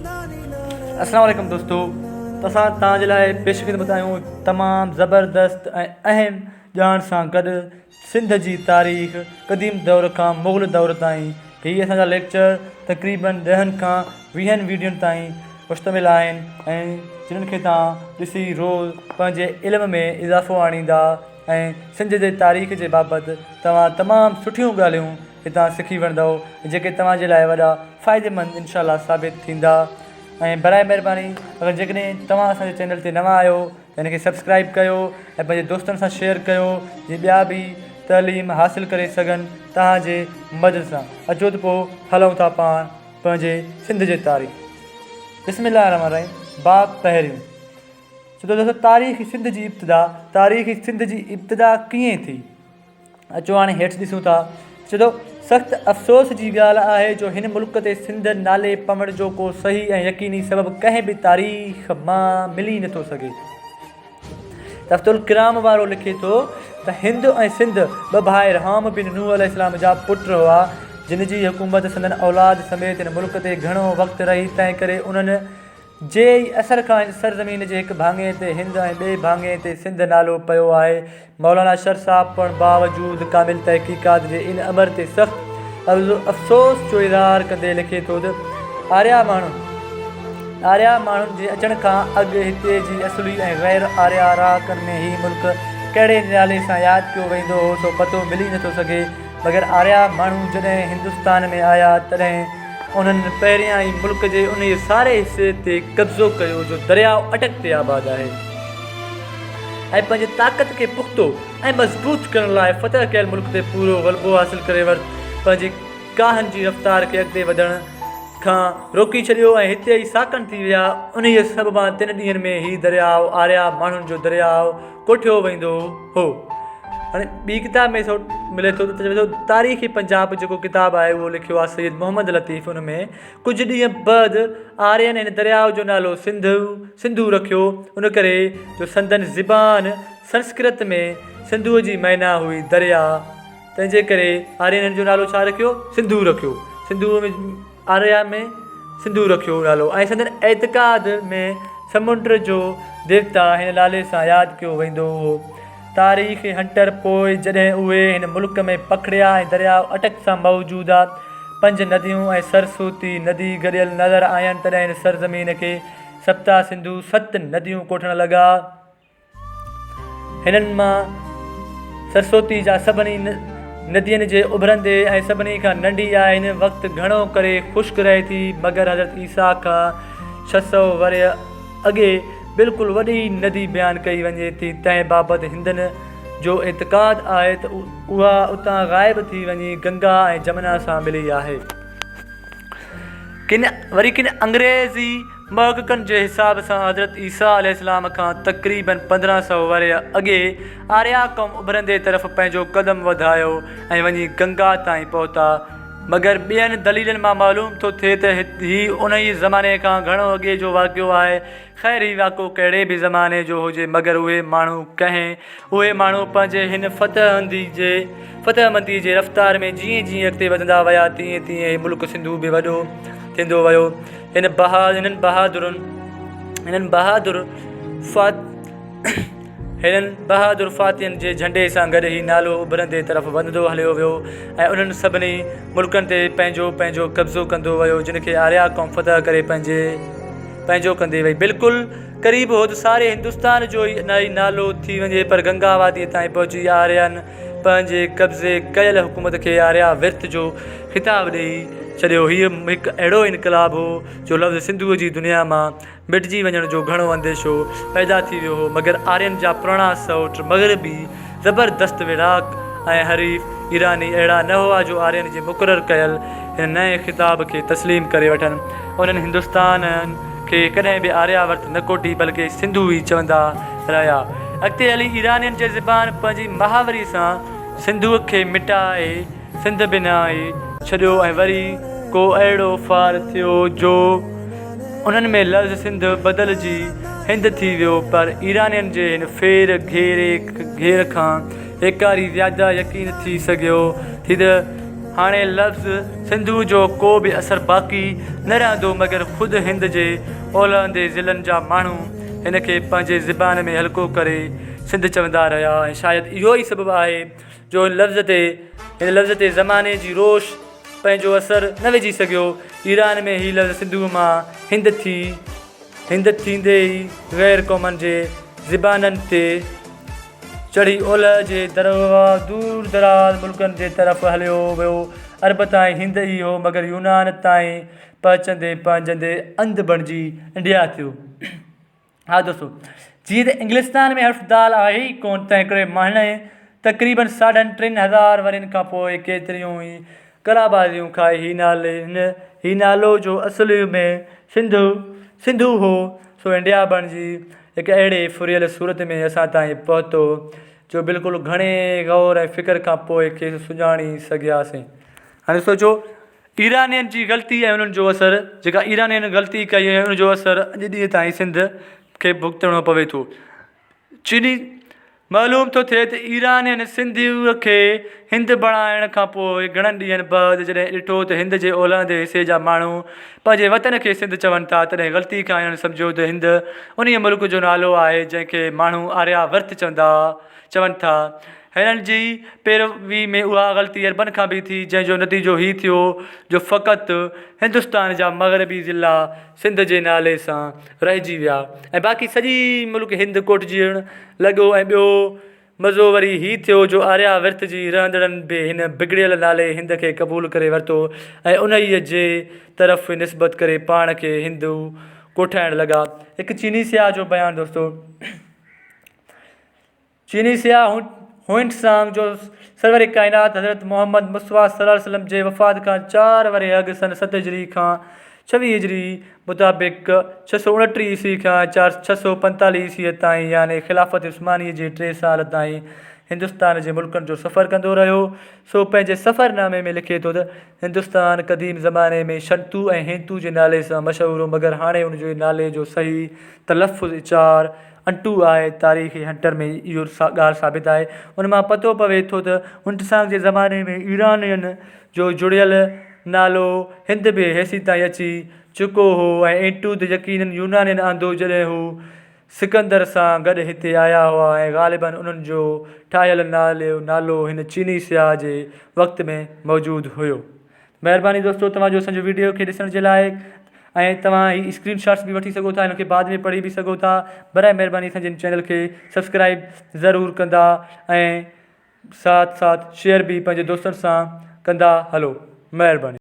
السلام عليڪم دوستو اسان توهان جي لاء پيش خدمت آهيون تمام زبردست ۽ اهم ڄاڻ سان گڏ سنڌ جي تاريخ قديم دور کان مغل دور تائين هي اسان جا ليڪچر تقريبن ڏهن کان ويهن ويڊيون تائين مشتمل آهن ۽ جن کي توهان ڏسي روز پنهنجي علم ۾ اضافو آڻيندا ۽ سنڌ جي تاريخ جي بابت توهان تمام سٺيون ڳالهيون هتان سکي وٺندؤ جيڪي توهان جي لاء وڏا فائديمند انشاء الله ثابت ٿيندا ۽ براء مهرباني اگر جيڪڏهن توهان اسان جي چينل تي نوان آهيو ته هن کي سبسڪرائب ڪيو ۽ پنهنجي دوستن سان شيئر ڪيو جيئن ٻيا به تعليم حاصل ڪري سگهن توهان جي مدد سان اچو ته پوء هلون ٿا پاڻ پنهنجي سنڌ جي تاريخ بسم الله الرحمن الرحيم باب پهريون ڇو ته دوستو تاريخ سنڌ جي ابتدا تاريخ سنڌ جي ابتدا ڪيئن ٿي اچو هاڻي هيٺ ڏسون ٿا. چئي ٿو، سخت افسوس جي ڳالهه آهي جو هن ملڪ تي سنڌ نالي پوڻ جو ڪو صحيح ۽ يقيني سبب ڪنهن به تاريخ مان ملي نٿو سگهي. تحفة الڪرام وارو لکي ٿو ته هند ۽ سنڌ ٻه ڀائر حام بن نوح عليه السلام جا پٽ هئا، جن جي حڪومت سندن اولاد سميت هن ملڪ تي گهڻو وقت رهي، تنهنڪري انهن جي ئي اثر کان هن سرزمين جي هڪ ڀاڱي تي هند ۽ ٻئي ڀاڱي تي سنڌ نالو پيو آهي. مولانا شر صاحب پڻ باوجود ڪامل تحقيقات جي ان امر تي سخت افسوس جو اظهار ڪندي لکي ٿو ته آريا ماڻهن آريا ماڻهن جي اچڻ کان اڳ هتي جي اصلي ۽ غير آريا رهاڪن ۾ هي ملڪ ڪهڙي نالي سان ياد ڪيو ويندو هو سو پتو ملي نٿو سگهي مگر آريا ماڻهو جڏهن هندستان ۾ آيا تڏهن انهن پهريان ئي ملڪ جي انهيء ساري حصي تي قبضو ڪيو جو درياء اٽڪ تي آباد آهي ۽ پنهنجي طاقت کي پختو ۽ مضبوط ڪرڻ لاء فتح ڪيل ملڪ تي پورو غلبو حاصل ڪري ورت پنهنجي ڪاهن جي رفتار کي اڳتي وڌڻ کان روڪي ڇڏيو ۽ هتي ئي ساڪن ٿي ويا. انهيء سببان تن ڏينهن ۾ هي درياء آريا ماڻهن جو درياء ڪوٺيو ويندو هو. هاڻي ٻي ڪتاب ۾ سو ملي ٿو ته چوي ٿو تاريخ پنجاب جيڪو ڪتاب آهي اهو لکيو آهي سيد محمد لطيف ان ۾ ڪجهه ڏينهن بعد آرين هن درياء جو نالو سنڌ سنڌو رکيو ان ڪري جو سندن زبان سنسڪرت ۾ سنڌوء جي معنيٰ هئي درياء تنهن جي ڪري آرين هن جو نالو ڇا رکيو سنڌو رکيو سنڌوء ۾ آريا ۾ سنڌو رکيو نالو ۽ سندن اعتقاد ۾ سمنڊ جو ديوتا هن نالي سان ياد ڪيو ويندو هو. تاريخ هنٽر پوء جڏهن اهي هن ملڪ ۾ پکڙيا ۽ درياء اٽڪ سان موجوده پنج نديون ۽ سرسوتي ندي گڏيل نظر آين تڏهن هن سرزمين کي سپتا سنڌو ست نديون ڪوٺڻ لڳا. هنن مان سرسوتي جا سڀني ندين جي اڀرندي ۽ سڀني کان ننڍي آهي، هن وقت گهڻو ڪري خشڪ رهي ٿي، مگر حضرت عيسيٰ کان 600 ورهيه اڳي بلڪل وڏي ندي بيان ڪئي وڃي ٿي، تنهن بابت هندن جو اعتقاد آهي ته اها اتان غائب ٿي وڃي گنگا ۽ جمنا سان ملي آهي. ڪن وري ڪن انگريزي محققن جي حساب سان حضرت عيسيٰ عليه السلام کان تقريباً 1500 ورهيه اڳي آريا قوم اڀرندي طرف پنهنجو قدم وڌايو ۽ وڃي گنگا تائين پهتا مگر ٻين دليلن مان معلوم ٿو ٿئي ته هي انهيء زماني کان گهڻو اڳي جو واقعو آهي. خير هي واقعو ڪهڙي به زماني جو هجي مگر اهي ماڻهو ڪنهن اهي ماڻهو پنهنجي هن فتحندي جي فتحمندي جي رفتار ۾ جيئن جيئن اڳتي وڌندا ويا تيئن تيئن هي ملڪ سنڌو به وڏو ٿيندو ويو. هن هنن بهادرن هنن بهادر فات هنن بهادر فاتحن جي جهنڊي سان گڏ هي نالو اڀرندي طرف وڌندو هليو ويو ۽ انهن سڀني ملڪن تي پنهنجو پنهنجو قبضو ڪندو ويو جن کي آريا قوم فتح ڪري پنهنجي پنهنجو ڪندي وئي. بلڪل قريب هو ته ساري هندستان جو ئي نالو ٿي وڃي پر گنگا واديء تائين پهچي آرين پنهنجي قبضي ڪيل حڪومت کي آريا ورت جو خطاب ڏيئي ڇڏيو. هيء هڪ اهڙو انقلاب هو جو لفظ سنڌوء جي دنيا مان مٽجي وڃڻ جو گهڻو انديشو پيدا ٿي ويو هو مگر آرين جا پراڻا سئوٽ مغربي زبردست ويڙهاڪ ۽ حريف ايراني اهڙا نه هئا جو آرين جي مقرر ڪيل هن نئين خطاب کي تسليم ڪري وٺن. انهن هندستان کي ڪڏهن به آريا ورت نه ڪوٺي بلڪه سنڌو ئي چوندا رهيا. اڳتي هلي ايرانين جي زبان پنهنجي محاوري سان سنڌوء کي مٽائي سنڌ بنائي ڇڏيو ۽ وري ڪو اهڙو ڦار ٿيو جو انهن ۾ لفظ سنڌ بدلجي هند ٿي ويو پر ايرانين جي هن ڦير گهير کان هيڪاري زياده يقين ٿي سگهيو ٿي ته هاڻي لفظ سنڌو جو ڪو به اثر باقي نه رهندو مگر خود هند جي اولهندي ضلعن جا ماڻهو هن کي پنهنجي زبان ۾ هلڪو ڪري سنڌ چوندا رهيا ۽ شايد اهو ئي سبب آهي جو هن لفظ تي هن لفظ تي زماني جي روش پنهنجو اثر نه وجهي سگهيو. ايران ۾ هي لفظ سنڌوء مان هند ٿي هند ٿيندي ئي غير قومن جي زبانن تي چڙهي اولهه جي دور دراز ملڪن جي طرف هليو ويو. عرب تائين هند ئي هو مگر يونان تائين پهچندي پهچندي انڌ بڻجي انڊيا ٿيو. ها دوستو جيئن ته انگلستان ۾ حرف دال آهي ئي ڪونه تنهنڪري مهڻي تقريبن ساڍن ٽن هزار ورهين کان پوء ڪيتريون ئي قلابازيون کائي هي نالي هي نالو جو اصل ۾ سنڌ سنڌو هو سو انڊيا بڻجي هڪ اهڙي ڦريل صورت ۾ اسان تائين پهتو جو بلڪل گهڻي غور ۽ فڪر کان پوء کيس سڃاڻي سگهياسين. هاڻي سوچو ايرانين جي غلطي ۽ انهن جو اثر، جيڪا ايرانين غلطي ڪئي ۽ ان جو اثر اڄ ڏينهن تائين سنڌ کي ڀڳتڻو پوي ٿو. چيني معلوم ٿو ٿئي ته ايرانين سنڌوء کي هند بڻائڻ کان پوء گهڻن ڏينهن بعد جڏهن ڏٺو ته هند جي اولهندي حصي جا ماڻهو پنهنجي وطن کي سنڌ چون ٿا تڏهن غلطي کان انهن سمجهيو ته هند انهيء ملڪ جو نالو آهي جنهن کي ماڻهو آريا ورت چوندا چون ٿا. هنن جي پيروي ۾ اها غلطي عربن کان به ٿي، جنهن جو نتيجو هي ٿيو جو فقط هندستان جا مغربي ضلعا سنڌ جي نالي سان رهجي ويا ۽ باقي سڄي ملڪ هند ڪوٺجڻ لڳو ۽ ٻيو مزو وري هي ٿيو جو آريا ورت جي رهندڙن به هن بگڙيل نالي هند کي قبول ڪري ورتو ۽ انهيء جي طرف نسبت ڪري پاڻ کي هندو ڪوٺائڻ لڳا. هڪ چيني سياح جو بيان دوستو! چيني سياح هوئن سانگ جو سرور ڪائنات حضرت محمد مصطفيٰ صلي الله عليه وسلم جي وفات کان چار ورهيه اڳ سن 7 هجري کان 26 هجري مطابق 629 عيسوي کان 645 عيسويء تائين يعني خلافت عثمانيء جي ٽي سال تائين هندستان جي ملڪن جو سفر ڪندو رهيو سو پنهنجي سفرنامي ۾ لکي ٿو ته هندستان قديم زماني ۾ شنتو ۽ هينتو جي نالي سان مشهور هو مگر هاڻي ان جي نالي جو صحيح تلفظ اچار انٽو آهي، تاريخي هنٽر ۾ اهو ڳالهه ثابت آهي. ان مان پتو پوي ٿو ته هنٽسانگ جي زماني ۾ ايرانين جو جڙيل نالو هند به هيسيتائين اچي چڪو هو ۽ اينٽو ته يقينن يونانين آندو جڏهن هو سڪندر سان گڏ هتي آيا هئا ۽ غالباً انهن جو ٺاهيل نالو هن چيني سياح جي وقت ۾ موجود هيو. مهرباني دوستو توهان جو اسان جو ويڊيو کي ڏسڻ جي لاء ۽ توهان هي اسڪرين شاٽس به وٺي سگهو ٿا هن کي بعد ۾ پڙهي به سگهو ٿا برائي مهرباني اسان جي هن چينل کي سبسڪرائب ضرور ڪندا ۽ ساٿ ساٿ شيئر به پنهنجي دوستن سان ڪندا هلو مهرباني.